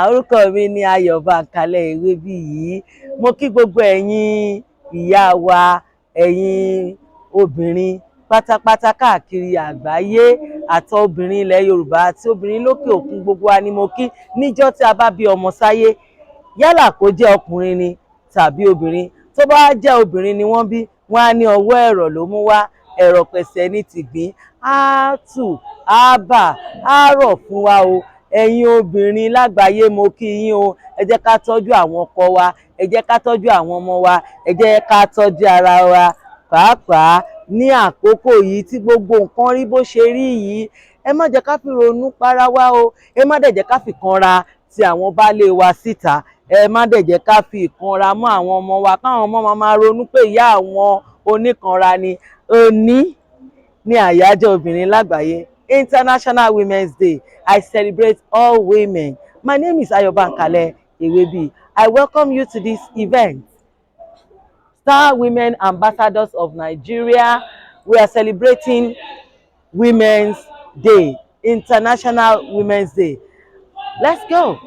Orúkọ mi ni Ayọ̀ Bánkálẹ̀ Ewébíyìí. Mo kí gbogbo ẹ̀yin ìyá wa, ẹ̀yin obìnrin pátápátá káàkiri àgbáyé, àti obìnrin ilẹ̀ Yorùbá àti obìnrin lókè òkun, gbogbo wa ni mo kí. Níjọ́ tí a bá bí ọmọ sáyé, yálà kó jẹ́ ọkùnrin ni tàbí obìnrin, tó bá jẹ́ obìnrin ni wọ́n bí, wọ́n á ní ọwọ́ ẹ̀rọ ló mú wá, ẹ̀rọ pẹ̀sẹ̀ ní tìgbín, á tù, á bà, á rọ̀ fún wa o. Ẹ̀yin obìnrin lágbàáyé, mo kí yín o. Ẹ jẹ́ ká tọ́jú àwọn ọkọ wa, ẹ jẹ́ ká tọ́jú àwọn ọmọ wa, ẹ jẹ́ ká tọ́jú ara wa pàápàá ní àkókò yìí tí gbogbo nǹkan rí bó ṣe rí yìí. Ẹ má jẹ́ ká fi ronú para wa o. Ẹ má dẹ̀ jẹ́ ká fi kanra ti àwọn baálé wa síta. Ẹ má dẹ̀ jẹ́ ká fi ìkanra mọ́ àwọn ọmọ wa, káwọn ọmọ máa máa ronú pé ìyá àwọn oníkanra ni. Òní ní àyájọ́ obìnrin lágbàáyé, International Women's Day. I celebrate all women. My name is Ayo Bankale Ewebi. I welcome you to this event. Star Women Ambassadors of Nigeria, we are celebrating Women's Day, International Women's Day. Let's go.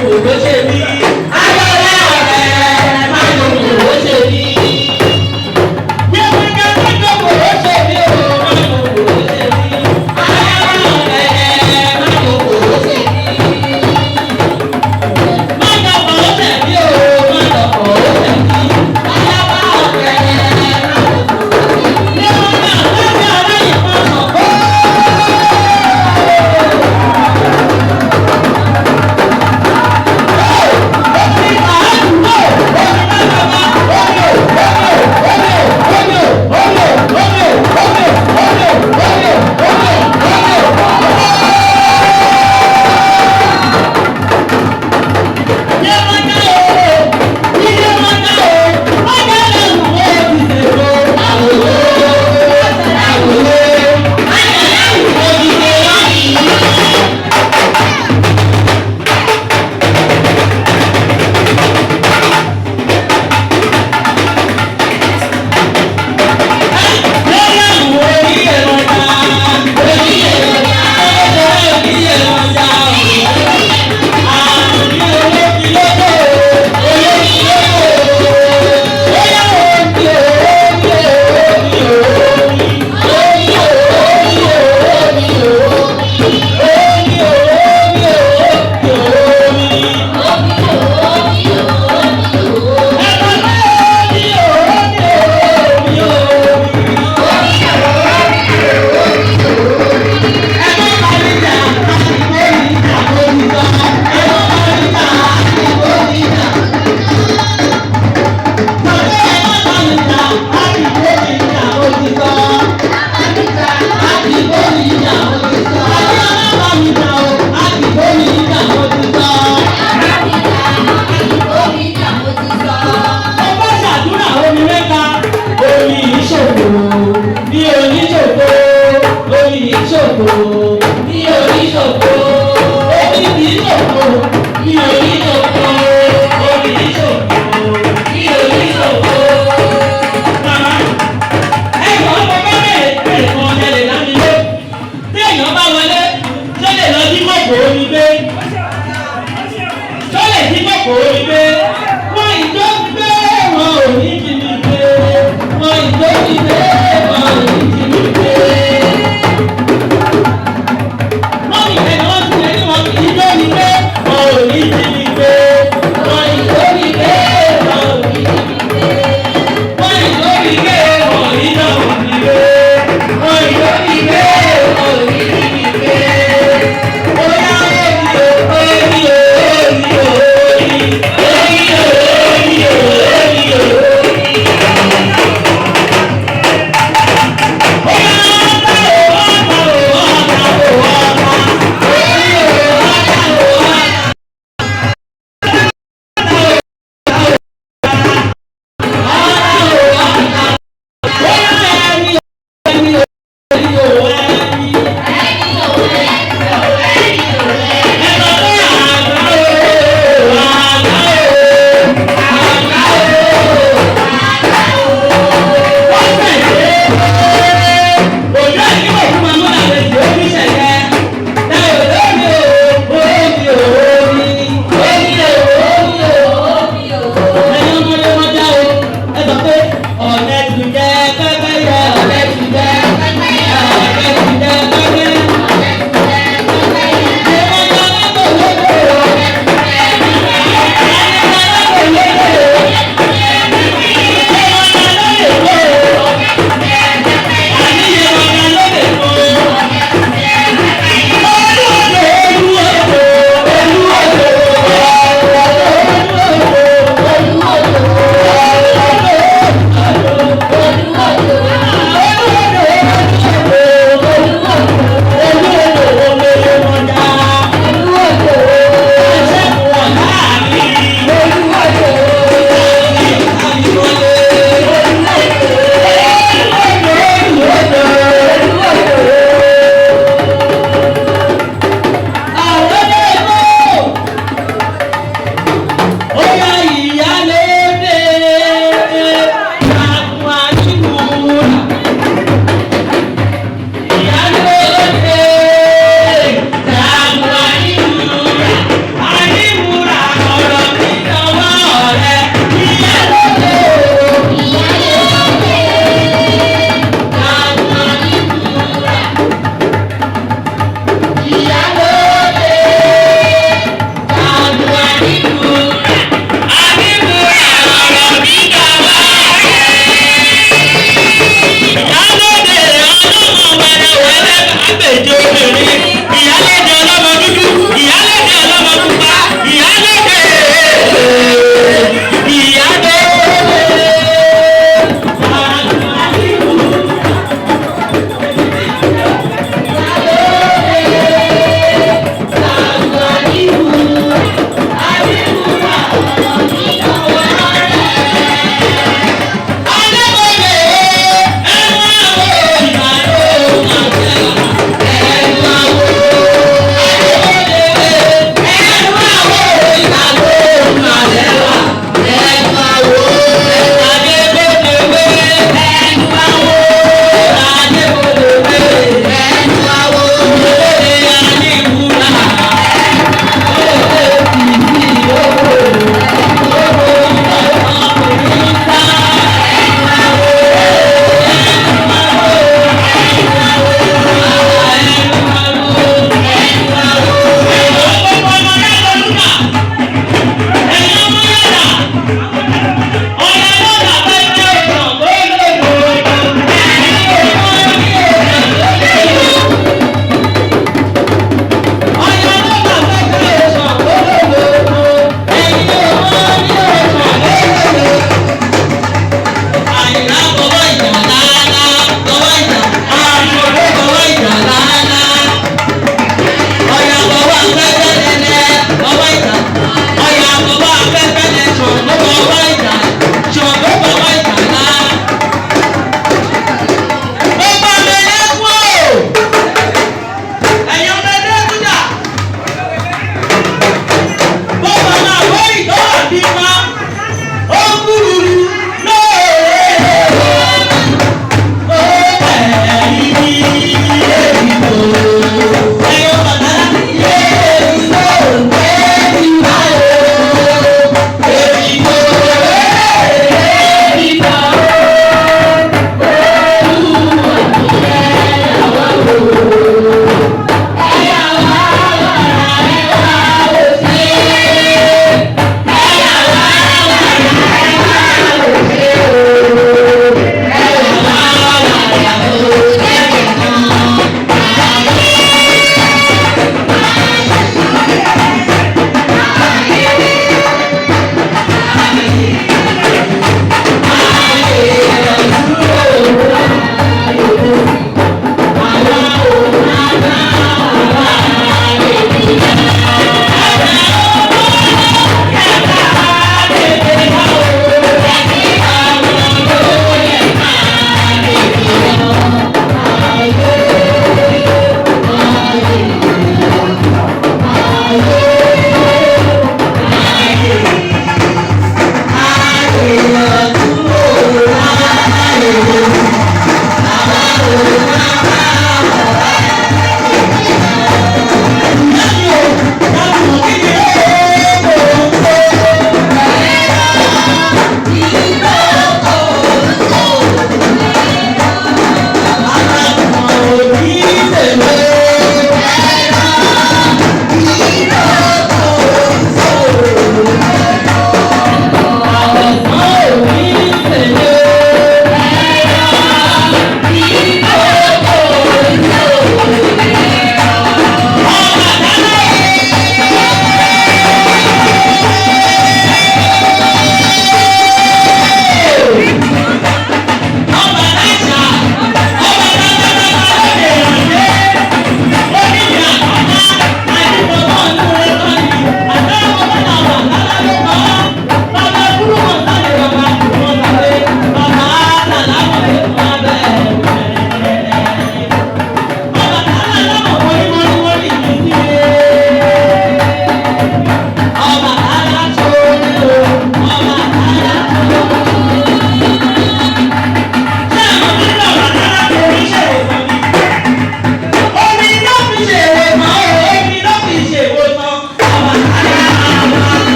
Kò ṣe mí. Ayọ̀lá ọ̀rẹ́ má jòkó ó ṣe mí. Yẹ́nìkà má jòkó ó ṣe mí o, má jòkó ó ṣe mí. Ayọ̀lá ọ̀rẹ́ má jòkó ó ṣe mí. Má jòkó ó ṣe mí o, má jòkó ó ṣe mí. Ayọ̀lá ọ̀rẹ́ má jòkó ó ṣe mí. Yẹ́nìkà má jòkó ó ṣe mí. Omi ìṣòfò, mi ò ní ṣòfò.